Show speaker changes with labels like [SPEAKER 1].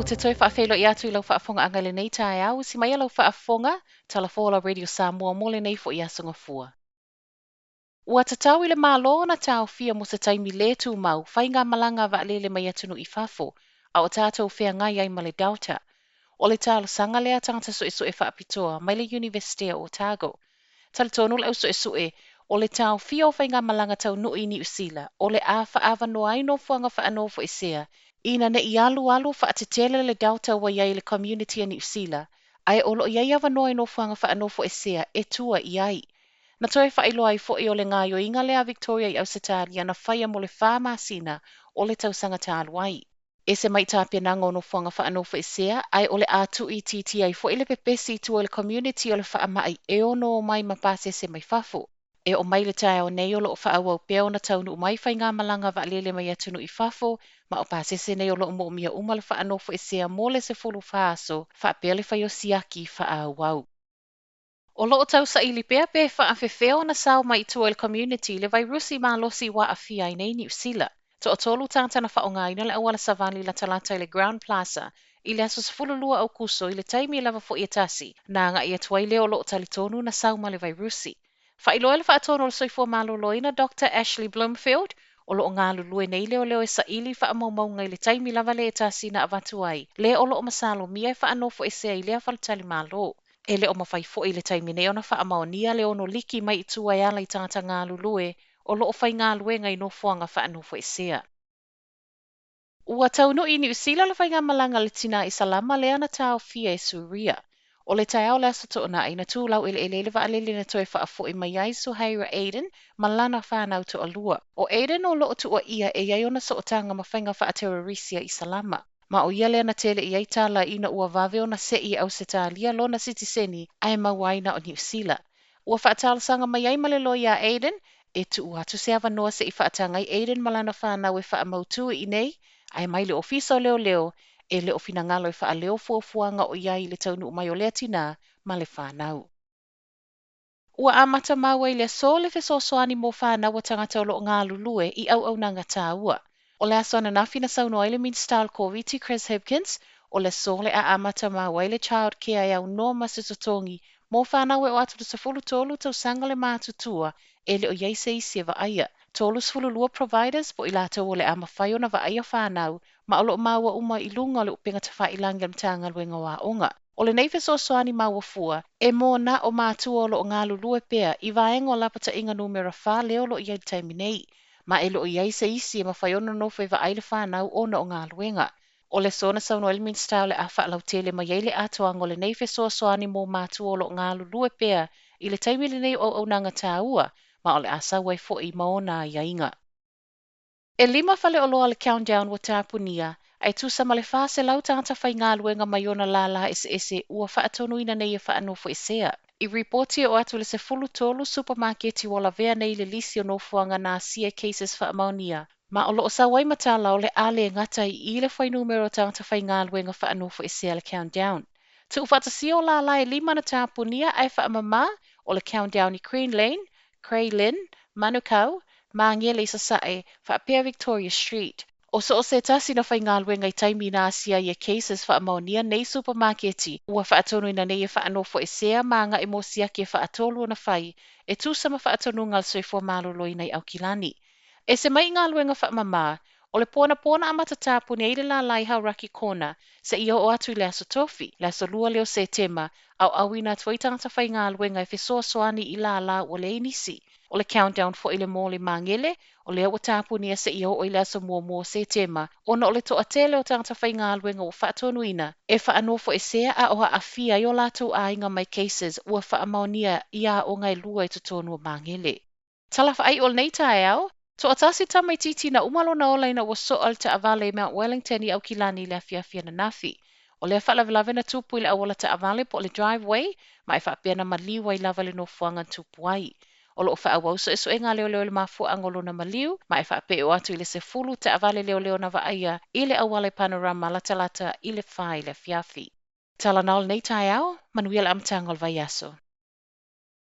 [SPEAKER 1] te toe faafeiloai atu i lau faafogaaga i lenei taeao, usi mai lau faafofoga, Talafola Radio Samoa mo lenei foi aso gafua. Ua tatau i le Malo ona taofia mo se taimi lē tumau faigamalaga a vaalele mai atunuu i fafo a o tatou feagai ai ma le Delta. O le talosaga lea a tagata suesue faapitoa mai le Iunivesite o Otago. Talitonu le au suesue, o le taofia o faigamalaga taunuu i Niu Sila o le a faaavanoa ai nofoaga faanofoesea ina ne i alualu faatetele le Delta ua i ai i le community a Niu Sila, ae o lo o i ai avanoa i nofoaga faanofoesea e tua i ai. Na toe faailoa ai foi o le gaoioiga lea a Victoria i Ausetalia na faia mo le 4 masina o le tausaga talu ai. Ese mai tapenaga o nofoaga faanofoesea, ae o le a tuuitiitia ai foi le pepesi i tua i le community o le faamai e ono omai ma pasese mai fafo. E oo mai le taeao nei o lo o faaauau pea ona taunuu mai faigamalaga vaalele mai atunuu i fafo, ma o pasese nei o lo o moomia uma le faanofoesea mo le 14 aso faapea le fai o siaki faaauau. O lo o tausaili pea pe faafefea ona sao mai i tua i le community le vairusi malosi ua aafia ai nei Niu Sila. Toatolu tagata na faaaogaina le auala savali latalata i le Ground Plaza i le aso 12 Aukuso i le taimi lava foi e tasi na agai atu ai lea o lo o talitonu na sau ma le vairusi. Faailoa e le faatonu o le soifua maloloina Dr. Ashley Bloomfield o lo o galulue nei leoleo e saili faamaumauga i le taimi lava lea e tasi na avatu ai le o lo o masalomia e faanofoesea i lea faletalimalo. E le o mafai foi i le taimi nei ona faamaonia le ono liki mai i tua e ala i tagata galulue o lo o faigaluega i nofoaga faanofoesea. Ua taunuu i Niu Sila le faigamalaga a le tinā Isalama lea na taofia e Suria. O le taeao o le aso Toonai na tu laueleele ai le vaalele na toe faafoi mai ai Suhaira Aden ma lana fanau toalua. O Aden o lo o tuuaia e i ai ona sootaga ma faiga faaterorisi a Isalama. Ma o ia lea na tele i ai tala ina ua vave ona sei e Ausetalia lona sitiseni ae maua ai na o Niu Sila. Ua faatalosaga mai ai ma le loia a Aden e tuu atu se avanoa se'i faataga ai Aden ma lana fanau e faamautu i inei, ae mai le Ofisa o Leoleo e le o finagalo e faaleo fuafuaga o i ai i le taunuu mai o lea tinā ma le fanau. Ua amata maua i le aso le fesoasoani mo fanau a tagata o lo o galulue i auaunaga taua. O le aso ananafi na saunoa ai le Minisita o le Koviti Chris Hipkins, o le aso o le a amata maua ai le Child Care e aunoa ma se totogi mo fanau e oo atu i le 13 tausaga le matutua e le o i ai se isi e vaaia. 32 providers po o i latou o le a mafai ona vaaia fanau ma o lo o maua uma i luga o le upega tafailagi a le Matagaluega o Aoga. O lenei fesoasoani maua fua, e mo na o matua o lo o galulue pea i vaega o lapataiga numera 4 lea o lo o i ai i le taimi nei, ma e le o i ai se isi e mafai ona nofo e vaai le fanau ona o galuega. O le aso na saunoa ai le Minisita o le a faalautele mai ai le atoaga o lenei fesoasoani mo matua o lo o galulue pea i le taimi lenei o auaunaga taua, ma o le a sau ai foi ma ona aiaiga. E 5 faleoloa a le Countdown ua tapunia, ae tusa ma le 400 tagata faigaluega mai ona lālā eseese ua faatonuina nei e faanofoesea. I ripoti e oo atu i le 13 supamaketi ua lavea nei i le lisi o nofoaga na asia i cases faamaonia, ma o lo o sau ai ma tala o le a le gata i i le fuainumera o tagata faigaluega faanofoesea a le Countdown. Tuufaatasia o lālā e 5 na tapunia ae faamama, o le Countdown i Green Lane, Grey Lynn, Manukau, Māngere i Sasae, faapea Victoria Street. O so o se tasi na faigaluega i taimi na asia ai e cases faamaonia nei supamaketi ua faatonuina nei e faanofoesea ma agai mo siaki e faatolu ona fai e tusa ma faatonuga a le Soifua Maloloina i Aukilani. Ese mai i galuega faamama, o le po anapo na amata tapuni ai le lālā i Hauraki Corner seia oo atu i le aso Tofi, le aso 2 lea o Setema, a o auina atu ai tagata faigaluega e fesoasoani i lālā ua leai nisi. O le Countdown foi i le mall i Māngere, o lea ua tapunia seia oo i le aso 1 o Setema, ona o le toatele o tagata faigaluega ua faatonuina e faanofoesea a o aafia ai o latou aiga mai cases ua faamaonia i aoga e 2 i totonu o Māngere. Tala faaiu o lenei taeao, toatasi tamaitiiti na uma lona ola ina ua soa le taavale i Mount Wellington i Aukilani i le afiafi ananafi. O lea faalavelave na tupu i le auala taavale po o le driveway, ma e faapea na maliu ai lava le nofoaga na tupu ai. O lo o faaauau suesuega a leoleo i le mafuaaga o lona maliu, ma e faapea e oo atu i le 10 taavale leoleo na vaaia i le auala i Panorama latalata i le 4 i le afiafi. Tala na o lenei taeao, manuia le amataga o le vaiaso.